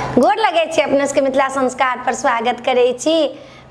गोर लगै छी अपने सबके मिथिला संस्कार पर स्वागत करै छी।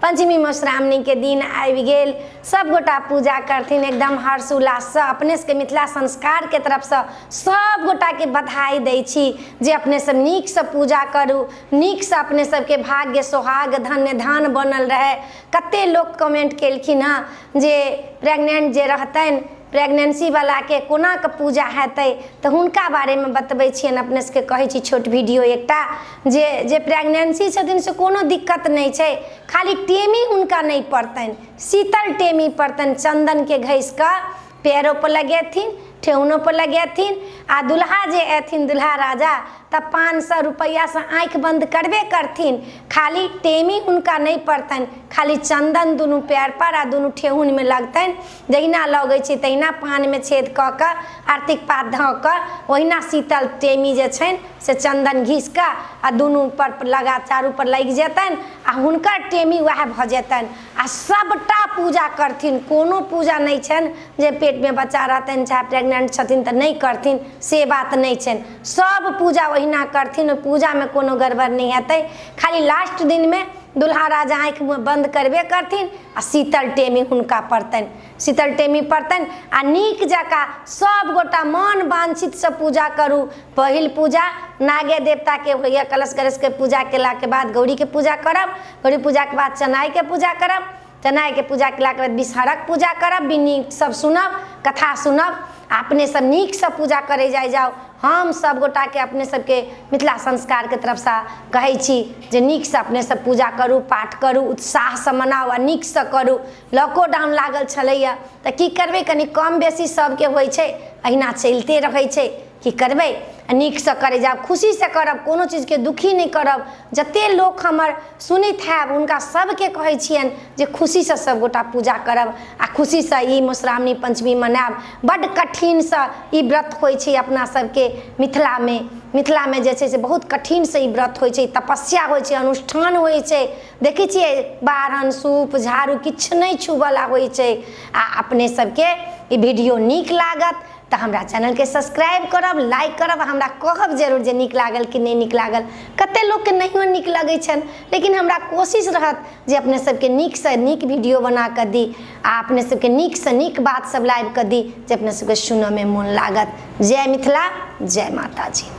पंचमी मधुश्रावणी के दिन आबि गेल, सब गोटा पूजा करथिन एकदम हर्ष उल्लाससँ। अपने सबके मिथिला संस्कार के तरफसँ सब गोटा के बधाई दै छी जे अपने सब नीकसँ पूजा करू, नीकसँ अपने सबके भाग्य सोहाग धन्य धान बनल रहै। कते लोक कमेंट केलखिन हँ जे प्रेग्नेंट जे रहतनि, प्रेगनेंसी वालाके कोना कऽ पूजा हेतै, तऽ हुनका बारेमे बतबै छियनि। अपने सबके कहै छी छोट वीडियो एकटा जे जे प्रेगनेंसी छथिन से कोनो दिक्कत नहि छै, खाली टेमी हुनका नहि पड़तनि, शीतल टेमी पड़तनि। चन्दनके घसि कऽ पैरोपर लगेथिन, ठेहुनोपर लगेथिन। आ दुल्हा जे अयथिन, दुल्हा राजा, तऽ 500 रुपैआसँ आँखि बन्द करबे करथिन। खाली टेमी हुनका नहि पड़तनि, खाली चन्दन दुनू पैरपर आ दुनू ठेहुनमे लगतनि। जहिना लगै छै तहिना पानमे छेद कऽ कऽ आरतीक पात धऽ कऽ ओहिना शीतल टेमी जे छनि से चन्दन घीसि कऽ आ दुनू पर लगा चारू पर लागि जेतनि आ हुनकर टेमी वएह भऽ जेतनि आ सभटा पूजा करथिन। कोनो पूजा नहि छनि जे पेटमे बच्चा रहतनि चाहे प्रेग्नेंट छथिन तऽ नहि करथिन, से बात नहि छनि। सभ पूजा ओहिना करथिन, ओहि पूजामे कोनो गड़बड़ नहि हेतै। खाली लास्ट दिनमे दुल्हा राजा आँखि बन्द करबे करथिन आ शीतल टेमी हुनका पड़तनि, शीतल टेमी पड़तनि। आ नीक जकाँ सभ गोटा मन वाञ्छितसँ पूजा करू। पहिल पूजा नागे देवताके होइए। कलश गणेशके पूजा केलाके बाद गौरीके पूजा करब, गौरी पूजाके बाद चनाइके पूजा करब, चनाइके पूजा केलाके बाद विषहरक पूजा करब, बिन्नी सब सुनब, कथा सुनब आ अपने सब नीकसँ पूजा करै जाइ जाउ। हम सब गोटाके अपने सबके मिथिला संस्कारके तरफसँ कहै छी जे नीकसँ अपने सब पूजा करू, पाठ करू, उत्साहसँ मनाउ आ नीकसँ करू। लॉकोडाउन लागल छलैए तऽ की करबै, कनि कम बेसी सबके होइ छै, अहिना चलिते रहै छै, की करबै। आ नीकसँ करै जायब, खुशीसँ करब, कोनो चीजके दुखी नहि करब। जतेक लोक हमर सुनैत हैब हुनका सबके कहै छियनि जे खुशीसँ सबगोटा पूजा करब आ खुशीसँ ई मधुश्रावणी पञ्चमी मनायब। बड्ड कठिनसँ ई व्रत होइ छै अपना सबके मिथिलामे। मिथिलामे जे छै से बहुत कठिनसँ ई व्रत होइ छै, तपस्या होइ छै, अनुष्ठान होइ छै। देखै छियै बारन सूप झाड़ू किछु नहि छुबऽला होइ छै। आ अपने सबके ई वीडियो नीक लागत तऽ हमरा चैनलके सब्सक्राइब करब, लाइक करब, हमरा कहब जरूर जे नीक लागल कि नहि नीक लागल। कते लोकके नहियो नीक लगै छनि, लेकिन हमरा कोशिश रहत जे अपने सबके नीकसँ नीक वीडियो बना कऽ दी आ अपने सबके नीकसँ नीक बात सब लाबि कऽ दी जे अपने सबके सुनऽमे मोन लागत। जय मिथिला, जय माताजी।